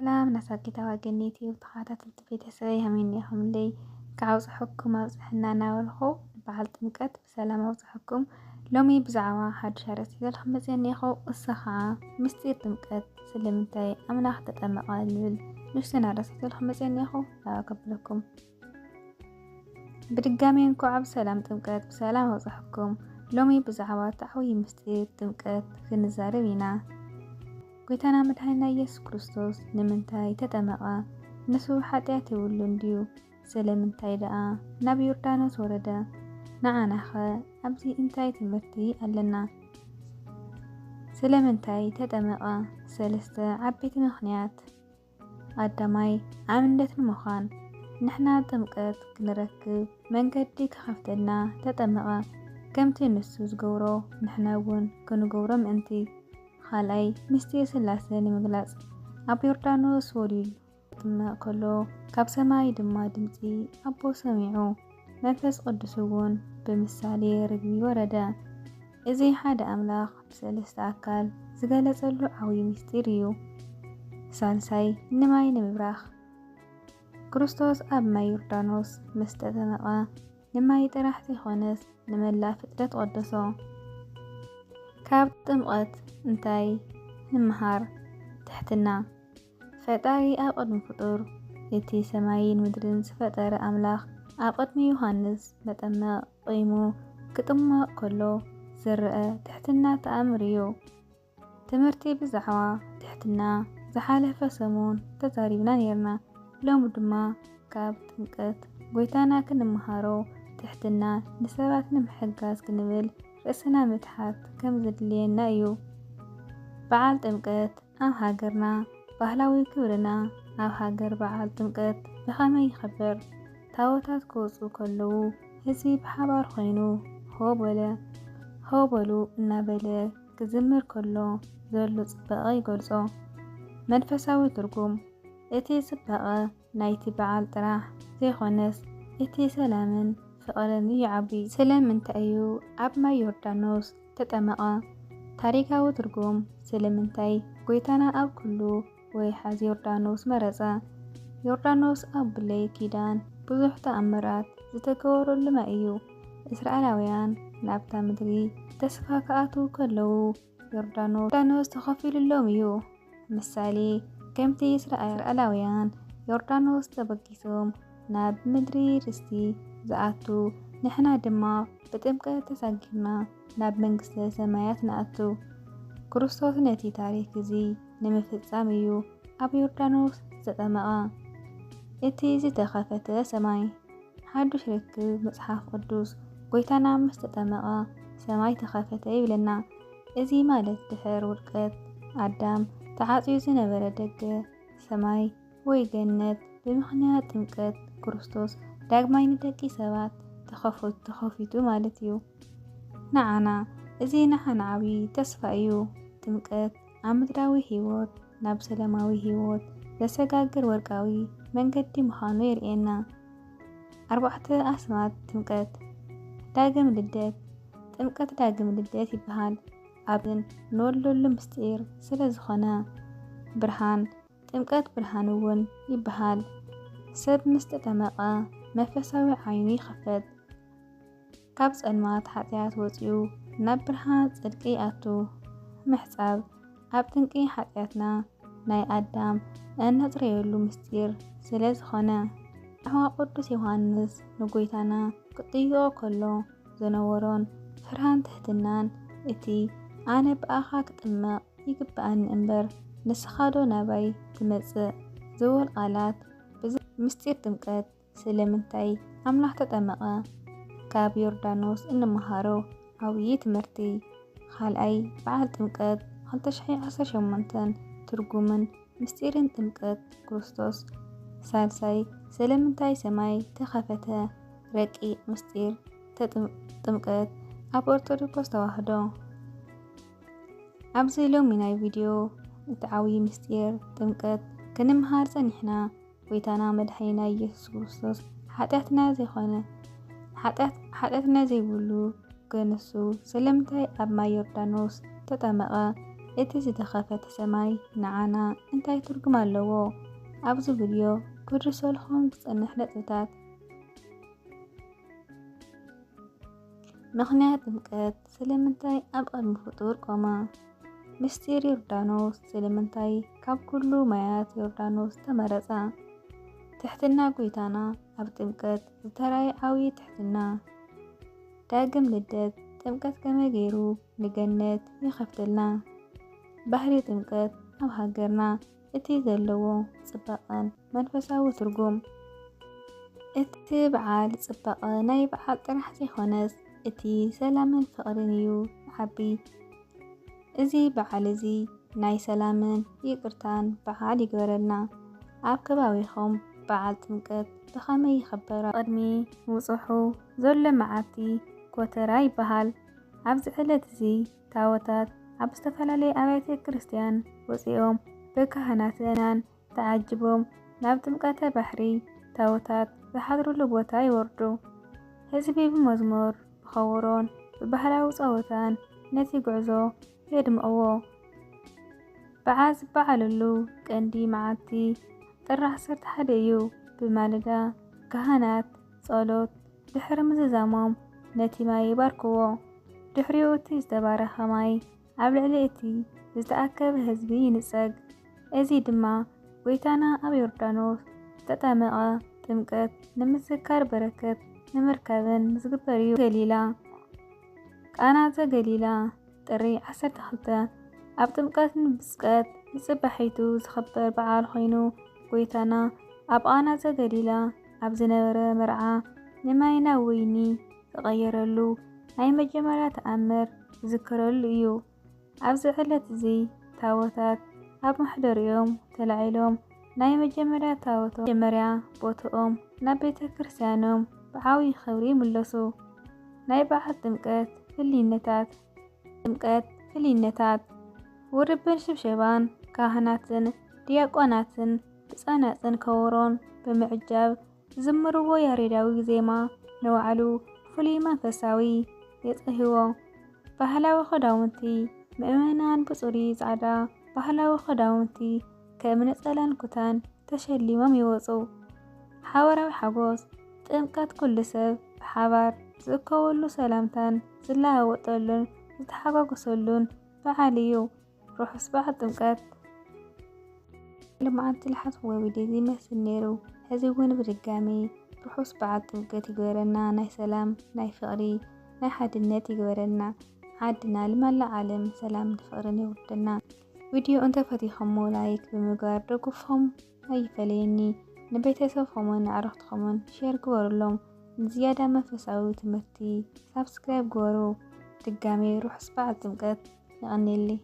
ሰላም ናሳኪታ ዋገኔት እዩ ተኸታተልቲ ቤተሰበይ ሃሚን ኢኹምለይ። ካብ ኣውፅሐኩም ኣውፅሐና እናበልኹ በዓል ጥምቀት ብሰላም ኣውፅሐኩም። ሎሚ ብዛዕባ ሓዱሽ ኣርእስቲ ይዘልኩም መፅየኒ ኢኹ። እሱ ከዓ ምስጢር ጥምቀት ስለምንታይ ኣምላኽ ተጠመቐ ንብል ንእሽተን ኣርእስቲ ይዘልኩም መፅየኒ ኢኹ። ዳዋ ከብለኩም። ብድጋሚ እንኳዕ ብሰላም ጥምቀት ብሰላም ኣውፅሐኩም። ሎሚ ብዛዕባ እቲ ዓብዪ ምስጢር ጥምቀት ክንዛረብ ኢና። ጎይታና መድሓኒና ኢየሱስ ክርስቶስ ንምንታይ ተጠመቐ? ንሱ ሓጢኣት የብሉን ድዩ? ስለምንታይ ደኣ ናብ ዮርዳኖስ ወረደ? ንዓናኸ ኣብዚ እንታይ ትምህርቲ ኣለና? ስለምንታይ ተጠመቐ? ሰለስተ ዓበይቲ ምኽንያት። ኣዳማይ ኣምነት ንምዃን ንሕና ጥምቀት ክንረክብ መንገዲ ክኸፍተልና ተጠመቐ። ከምቲ ንሱ ዝገብሮ ንሕና እውን ክንገብሮ ምእንቲ። ካልኣይ ምስጢር ስላሴ ንምግላጽ ኣብ ዮርዳኖስ ወሊሉ ክጥመቕ ከሎ ካብ ሰማይ ድማ ድምጺ ኣቦ ሰሚዑ። መንፈስ ቅዱስ እውን ብምሳሌ ርግቢ ወረደ። እዚ ሓደ ኣምላኽ ብሰለስተ ኣካል ዝገለጸሉ ዓብዪ ምስጢር እዩ። ሳልሳይ ንማይ ንምብራኽ። ክርስቶስ ኣብ ማይ ዮርዳኖስ ምስ ተጠመቐ ንማይ ጥራሕ ዘይኮነስ ንመላእ ፍጥረት ቀደሶ። ካብ ጥምቐት እንታይ ንምሃር? ትሕትና። ፈጣሪ ኣብ ቅድሚ ፍጡር እቲ ሰማይን ምድርን ዝፈጠረ ኣምላኽ ኣብ ቅድሚ ዮሃንስ መጠመቕ ቆይሙ ክጥመቕ ከሎ ዝረአ ትሕትና ተኣምር እዩ። ትምህርቲ ብዛዕባ ትሕትና ዝሓለፈ ሰሙን ተዛሪብና ነይርና። ሎሚ ድማ ካብ ጥምቀት ጎይታና ክንምሃሮ ትሕትና ንሰባት ንምሕጋዝ ክንብል ርእስና ምትሓት ከም ዘድልየና እዩ። በዓል ጥምቀት ኣብ ሃገርና ባህላዊ ክብርና ኣብ ሃገር በዓል ጥምቀት ብኸመይ ይኸበር? ታቦታት ክወፁ ከለዉ ህዝቢ ብሓባር ኮይኑ ሆ በለ ሆ በሉ እናበለ ክዝምር ከሎ ዘሎ ፅባቐ ይገልፆ። መንፈሳዊ ትርጉም እቲ ፅባቐ ናይቲ በዓል ጥራሕ ዘይኮነስ እቲ ሰላምን ፍቕርን ይዓቢ። ስለምንታይ እዩ ኣብ ማይ ዮርዳኖስ ተጠመቐ? ታሪካዊ ትርጉም ስለምንታይ ጎይታና ኣብ ኩሉ ወይሓዝ ዮርዳኖስ መረጸ? ዮርዳኖስ ኣብ ብሉይ ኪዳን ብዙሕ ተኣምራት ዝተገበረሉ ማይ እዩ። እስራኤላውያን ናብታ ምድሪ ተስፋ ክኣትዉ ከለዉ ዮርዳኖስ ዮርዳኖስ ተኸፊሉሎም እዩ። ምሳሌ፣ ከምቲ እስራኤላውያን ዮርዳኖስ ተበጊሶም ናብ ምድሪ ርስቲ ዝኣቱ፣ ንሕና ድማ ብጥምቀት ተሳጊርና ናብ መንግስተ ሰማያት ንኣቱ። ክርስቶስ ነቲ ታሪኽ እዚ ንምፍጻም እዩ ኣብ ዮርዳኖስ ዝተጠመቐ። እቲ ዝተኸፈተ ሰማይ። ሓዱሽ ርክብ መጽሓፍ ቅዱስ፣ ጎይታና ምስ ተጠመቐ ሰማይ ተኸፈተ ይብለና። እዚ ማለት ድሕር ውድቀት ኣዳም ተዓጽዩ ዝነበረ ደገ ሰማይ ወይ ገነት ብምኽንያት ጥምቀት ክርስቶስ ዳግማይ ንደቂ ሰባት ተኸፉ-፣ ተኸፊቱ ማለት እዩ። ንዓና፣ እዚ ንዓና ዓብዪ ተስፋ እዩ። ጥምቀት ኣብ ምድራዊ ህይወት ናብ ሰላማዊ ህይወት ዘሰጋግር ወርቃዊ መንገዲ ምዃኑ የርእየና። ኣርባዕተ ኣስማት ጥምቀት። ዳግም ልደት። ጥምቀት ዳግም ልደት ይበሃል። ኣብን ንወልደሉ ምስጢር ስለ ዝኾነ። ብርሃን። ጥምቀት ብርሃን እውን ይበሃል። ሰብ ምስ ተጠመቐ መንፈሳዊ ዓይኑ ይኸፈት። ካብ ጸልማት ሓጢኣት ወጺኡ ናብ ብርሃን ጽድቂ ይኣቱ። ምሕጻብ። ኣብ ጥንቂ ሓጢኣትና ናይ ኣዳም እነጽረየሉ ምስጢር ስለ ዝኾነ። ብዛዕባ ቅዱስ ዮሃንስ ንጎይታና ክጥይቆ ከሎ ዝነበሮን ፍርሃን ትሕትናን፣ እቲ ኣነ ብኣኻ ክጥመቕ ይግብኣኒ እምበር ንስኻዶ ናባይ ትመጽእ ዝብል ቃላት ብዛ-፣ ምስጢር ጥምቀት ስለምንታይ ኣምላኽ ተጠመቐ? ካብ ዮርዳኖስ እንመሃሮ ዓብዪ ትምህርቲ። ካልኣይ በዓል ጥምቀት ክልተ ሽሕን ዓሰርተ ሸሞንተን ትርጉምን ምስጢርን ጥምቀት ክርስቶስ። ሳልሳይ ስለምንታይ ሰማይ ተኸፈተ? ረቂቕ ምስጢር ተጥም-፣ ጥምቀት ኣብ ኦርቶዶክስ ተዋህዶ። ኣብዚ ሎሚ ናይ ቪድዮ እቲ ዓብዪ ምስጢር ጥምቀት ክንምሃር ጸኒሕና። ጎይታና መድሓኒና ኢየሱስ ክርስቶስ ሓጢኣትና ዘይኮነ፣ ሓጢኣት-፣ ሓጢኣትና ዘይብሉ ግን እሱ ስለምንታይ ኣብ ማይ ዮርዳኖስ ተጠመቐ? እቲ ዝተኸፈተ ሰማይ ንዓና እንታይ ትርጉም ኣለዎ? ኣብዚ ቪድዮ ክድርሰልኩም ዝጸንሕ ነጥብታት። ምኽንያት ጥምቀት ስለምንታይ ኣብ ቅድሚ ፍጡር ቆመ? ምስጢር ዮርዳኖስ ስለምንታይ ካብ ኩሉ ማያት ዮርዳኖስ ተመረጸ? ትሕትና ጎይታና ኣብ ጥምቀት ዝተራየ ዓብዪ ትሕትና። ዳግም ልደት ጥምቀት ከመይ ገይሩ ንገነት ይኸፍተልና? ባህሪ ጥምቀት ኣብ ሃገርና እቲ ዘለዎ ጽባቐን መንፈሳዊ ትርጉም። እቲ በዓል ጽባቐ ናይ በዓል ጥራሕ ዘይኮነስ እቲ ሰላምን ፍቕርን እዩ ዝዓቢ። እዚ በዓል እዚ ናይ ሰላምን ይቅርታን በዓል ይግበረልና። ኣብ ከባቢኹም በዓል ጥምቀት ብኸመይ ይኸበራ? ቅድሚ ምብጽሑ ዘሎ መዓልቲ ኮተራ ይበሃል። ኣብዚ ዕለት እዚ ታቦታት ኣብ ዝተፈላለየ ኣብያተ ክርስቲያን ወጺኦም ብካህናት ምእመናን ተዓጅቦም ናብ ጥምቀተ ባሕሪ ታቦታት ዝሓድሩሉ ቦታ ይወርዱ። ህዝቢ ብመዝሙር፣ ብኸበሮን ብባህላዊ ጸወታን ነቲ ጉዕዞ የድምቕዎ። በዓል ዝበዓለሉ ቀንዲ መዓልቲ ጥሪ ዓሰርተ ሓደ እዩ። ብማለዳ ካህናት ጸሎት ድሕሪ ምዝዛሞም ነቲ ማይ ይባርክዎ። ድሕሪኡ እቲ ዝተባረኸ ማይ ኣብ ልዕሊ እቲ ዝተኣከበ ህዝቢ ይንጸግ። እዚ ድማ ጎይታና ኣብ ዮርዳኖስ ዝተጠመቐ ጥምቀት ንምዝካር በረከት ንምርካብን ዝግበር እዩ። ገሊላ፣ ቃና ዘገሊላ፣ ጥሪ ዓሰርተ ክልተ ኣብ ጥምቀት ንብጽቀት ንጽባሒቱ ዝኽበር በዓል ኮይኑ፣ ጎይታና ኣብ ቃና ዘገሊላ ኣብ ዝነበረ መርዓ ንማይ ናብ ወይኒ ዝቐየረሉ ናይ መጀመርያ ተኣምር ዝዝከረሉ እዩ። ኣብዚ ዕለት እዚ ታቦታት ኣብ መሕደሪኦም ተላዒሎም ናይ መጀመርያ ታቦቶም መጀመርያ ቦትኦም ናብ ቤተ ክርስቲያኖም ብዓብዪ ክብሪ ይምለሱ። ናይ በዓል ጥምቀት ፍልይነታት። ጥምቀት ፍልይነታት። ውርብን ሽብሸባን ካህናትን ዲያቆናትን ብጸናጽን ከበሮን ብምዕጃብ ዝዝምርዎ ያሬዳዊ ዜማ ንባዕሉ ፍሉይ መንፈሳዊ የጽህዎ። ባህላዊ ክዳውንቲ። ምእመናን ብጽሩይ ጻዕዳ ባህላዊ ክዳውንቲ ከም ነጸላን ኩታን ተሸሊሞም ይወጹ። ሓባራዊ ሓጎስ። ጥምቀት ኩሉ ሰብ ብሓባር ዝእከበሉ ሰላምታን ዝለዋወጠሉን ዝተሓጓጎሰሉን በዓል እዩ። ርሑስ በዓል ጥምቀት። ልማዓንቲ ልሓት ወቢደ ዝመስል ነይሩ። ሕዚ እውን ብድጋሚ ርሑስ በዓል ጥምቀት ይግበረና። ናይ ሰላም፣ ናይ ፍቕሪ፣ ናይ ሓድነት ይግበረና። ዓድና ልመላእ ዓለም ሰላምን ፍቕርን የውርደና። ቪድዮ እንተፈቲኹሞ ላይክ ብምግባር ደጉፎም ኣይፈለየኒ። ንቤተሰብኹምን ንኣዕሩኽትኹምን ሼር ግበሩሎም። ንዝያዳ መንፈሳዊ ትምህርቲ ሳብስክራይብ ግበሩ። ድጋሜ ርሑስ በዓል ጥምቀት። የቐንየለይ።